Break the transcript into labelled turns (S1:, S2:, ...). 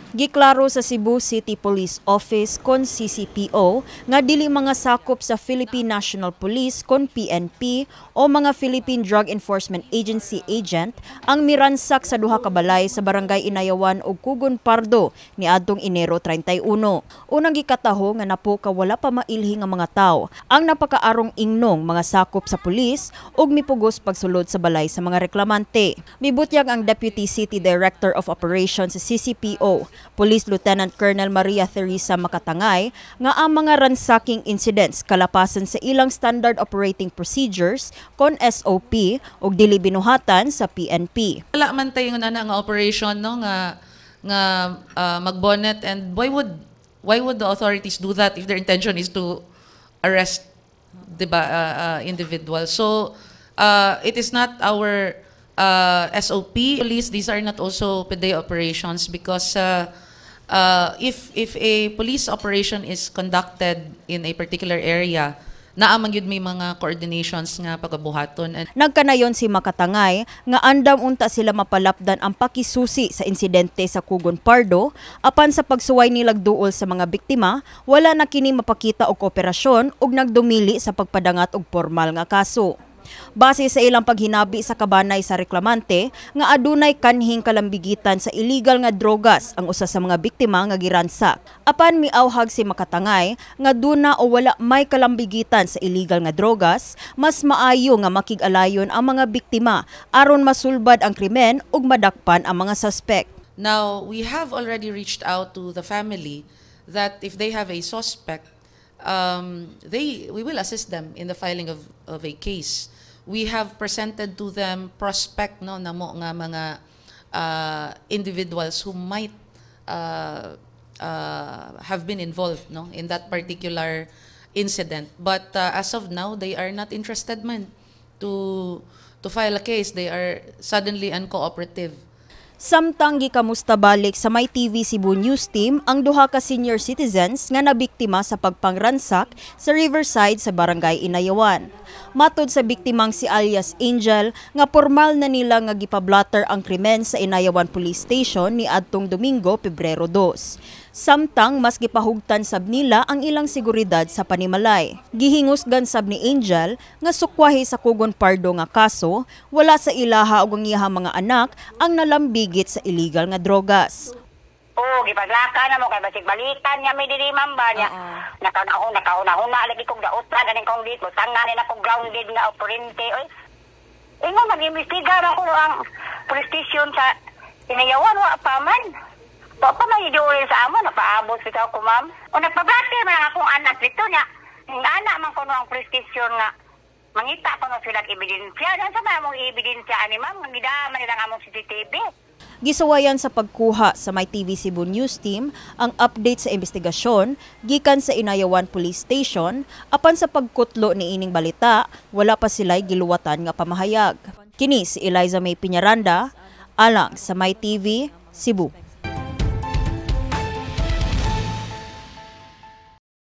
S1: Giklaro sa Cebu City Police Office kon CCPO nga dili mga sakop sa Philippine National Police kon PNP o mga Philippine Drug Enforcement Agency agent ang miransak sa duha ka balay sa Barangay Inayawan ug Kugon Pardo niadtong Enero 31. Unang gikataho nga napo ka wala pa mailhi nga mga tawo ang napakaarong ingnong mga sakop sa pulis ug mipugos pagsulod sa balay sa mga reklamante. Mibutyag ang Deputy City Director of Operations sa CCPO, Police Lieutenant Colonel Maria Theresa Makatangay, nga ang mga ransacking incidents kalapasan sa ilang Standard Operating Procedures kon SOP ug dili binuhatan sa PNP.
S2: Wala man tayo nga nga operation, no, nga magbonet, and why would the authorities do that if their intention is to arrest, 'di ba, individuals? So it is not our SOP. Police, these are not also PDEA operations because if a police operation is conducted in a particular area, naa man gyud may mga coordinations nga pagabuhaton and
S1: Nagkanayon si Makatangay nga andam unta sila mapalapdan ang pakisusi sa insidente sa Kugon Pardo, apan sa pagsuway nilag duol sa mga biktima, wala na kini mapakita og kooperasyon ug nagdumili sa pagpadangat og formal nga kaso. Base sa ilang paghinabi sa kabanay sa reklamante nga adunay kanhing kalambigitan sa illegal nga drogas ang usa sa mga biktima nga giransak. Apan miawhag si Makatangay nga duna o wala may kalambigitan sa illegal nga drogas, mas maayo nga makig-alayon ang mga biktima aron masulbad ang krimen ug madakpan ang mga suspect.
S2: Now, we have already reached out to the family that if they have a suspect, they we will assist them in the filing of a case. We have presented to them prospect, no, namo nga mga individuals who might have been involved, no, in that particular incident. But as of now, they are not interested man to file a case. They are suddenly uncooperative.
S1: Samtang gikamusta balik sa May TV Cebu News Team ang duha ka senior citizens nga nabiktima sa pagpangransak sa Riverside sa Barangay Inayawan. Matod sa biktimang si alias Angel nga formal na nila nga gipablatter ang krimen sa Inayawan Police Station ni adtong Domingo, Pebrero 2. Samtang mas gipahugtan sab nila ang ilang seguridad sa panimalay. Gihingusgan sab ni Angel nga sukwahi sa Kugon Pardo nga kaso, wala sa ilaha ug ang iyahang mga anak ang nalambigit sa illegal nga drogas.
S3: Oo, gipaglaka na mo kay basig balikan niya may diri, ma'am, ba niya. Nakauna nakauna lagi kong dautan aning kong dito. Tanga ni na kong grounded nga operente oy. Ingon mag-imbestiga man kuno ang police station sa Inayawan, wa pa man. Wa pa man iduol sa amo, napaabot bitaw ko, ma'am. O nagpa-blatter man ang akong anak dito niya. Ang anak man kuno ang police station nga mangita kuno sila ebidensya. Ano sa among ebidensya ani, ma'am? Nga gidama nila ang among CCTV.
S1: Gisuwayan sa pagkuha sa My TV Cebu News Team ang update sa investigasyon gikan sa Inayawan Police Station, apan sa pagkutlo ni ining balita, wala pa sila'y giluwatan nga pamahayag. Kini si Eliza May Piñaranda alang sa My TV Cebu.